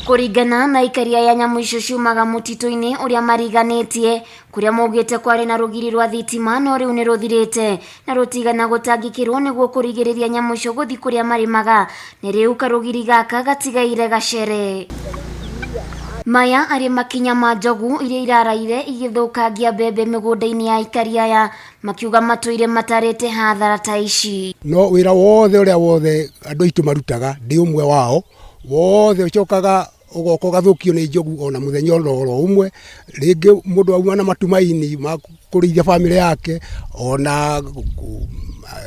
Kũringana na aikari aya, nyamũ icio ciumaga mũtitũ-inĩ ũrĩa mariganĩtie kũrĩa maugĩte kwarĩ na rũgiri rwa thitima no rĩu nĩ rũthirĩte na rũtigana gũtangĩkĩrwo nĩguo kũrigĩrĩria nyamũ icio gũthiĩ kũrĩa marĩmaga. Nĩ rĩu karũgiri gaka gatigaire gacere. Maya arĩ makinya ma njogu iria iraraire igĩthũkangia mbembe mĩgũnda-inĩ ya aikari aya, makiuga matũire matarĩte hathara ta ici. No wĩra wothe ũrĩa wothe andũ aitũ marutaga, ndĩ ũmwe wao, wothe ũcokaga ũgoka ũgathũkio nĩ njogu ona mũthenya ona oro ũmwe. Rĩngĩ mũndũ auma na matumaini ma kũrĩithia bamĩrĩ yake, ona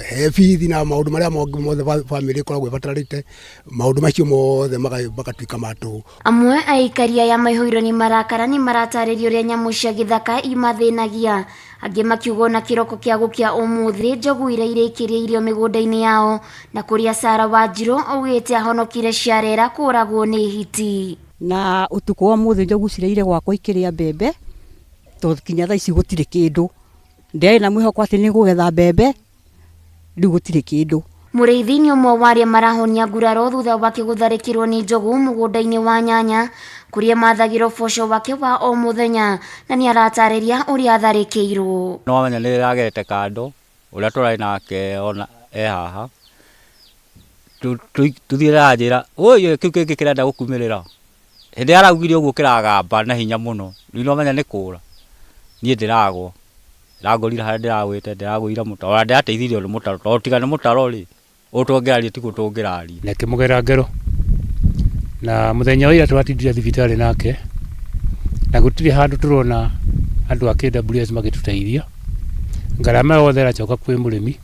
he bithi na maũndũ marĩa mangĩ mothe bamĩrĩ ĩkoragwo ĩbatarĩte, maũndũ macio mothe magatuĩka ma tũhũ. Amwe a aikari aya maihũirwo nĩ marakara nĩ maratarĩria ũrĩa nyamũ cia gĩthaka imathĩnagia. Angĩ makiuga ona kĩroko kĩa gũkĩa ũmũthĩ njogu iria irĩkĩria irio mĩgũnda-inĩ yao, na kũrĩa Sarah Wanjirũ augĩte ahonokire ciarera kũragwo nĩ hiti. Na ũtukũ wa ũmũthĩ njogu ciraire gwakwa ikĩrĩa mbembe, tondũ kinya thaa ici gũtirĩ kĩndũ. Ndĩrarĩ na mwĩhoko atĩ nĩ ngũgetha mbembe, rĩu gũtirĩ kĩndũ. Mũrĩithi nĩ ũmwe wa arĩa marahonia nguraro thutha wake gũtharĩkĩrwo nĩ njogu mũgũnda-inĩ wa nyanya kũrĩa emathagĩra ũboco wake wa o mũthenya, na nĩ aratarĩria ũrĩa atharĩkĩirwo. Nĩ wamenya nĩ ĩragerete kando ũrĩa tũrarĩ nake ona e haha, tũthiĩte aranjĩra wũi kĩu kĩngĩ kĩrenda gũkumĩrĩra. Hĩndĩ ĩrĩa araugire ũguo kĩragamba na hinya mũno, rĩu nĩ wamenya nĩ kũra, niĩ ndĩragwa. Ndĩrangorire harĩa ndĩragwĩte, ndĩragũire mũtaro, ona ndĩrateithirio nĩ mũtaro, tondũ tiga nĩ mũtaro rĩ, ũũ tũngĩraria tiguo tũngĩraria. Na ĩkĩmũgera ngero. Na mũthenya wa ira tũratindire thibitarĩ nake, na gũtirĩ handũ tũrona andũ a KWS magĩtũteithia. Ngarama yothe ĩracoka kwĩ mũrĩmi.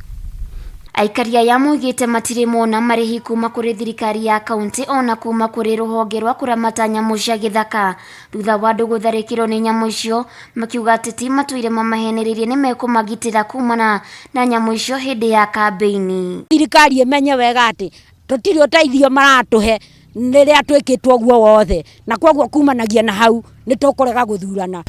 Aikari aya moigĩte matirĩ mona marĩhi kuma kũrĩ thirikari ya kaunti ona kuma kũrĩ rũhonge rwa kũramata nyamũ cia gĩthaka thutha wa andũ gũtharĩkĩrwo nĩ nyamũ icio, makiuga ateti matũire mamahenereirie nĩ mekũmagitĩra kumana na nyamũ icio hĩndĩ ya kambĩini. Thirikari ĩmenye wega atĩ tũtirĩ ũteithio maratũhe rĩrĩa twĩkĩtwo ũguo wothe, na koguo kumanagia na hau nĩ tũkũrega gũthurana.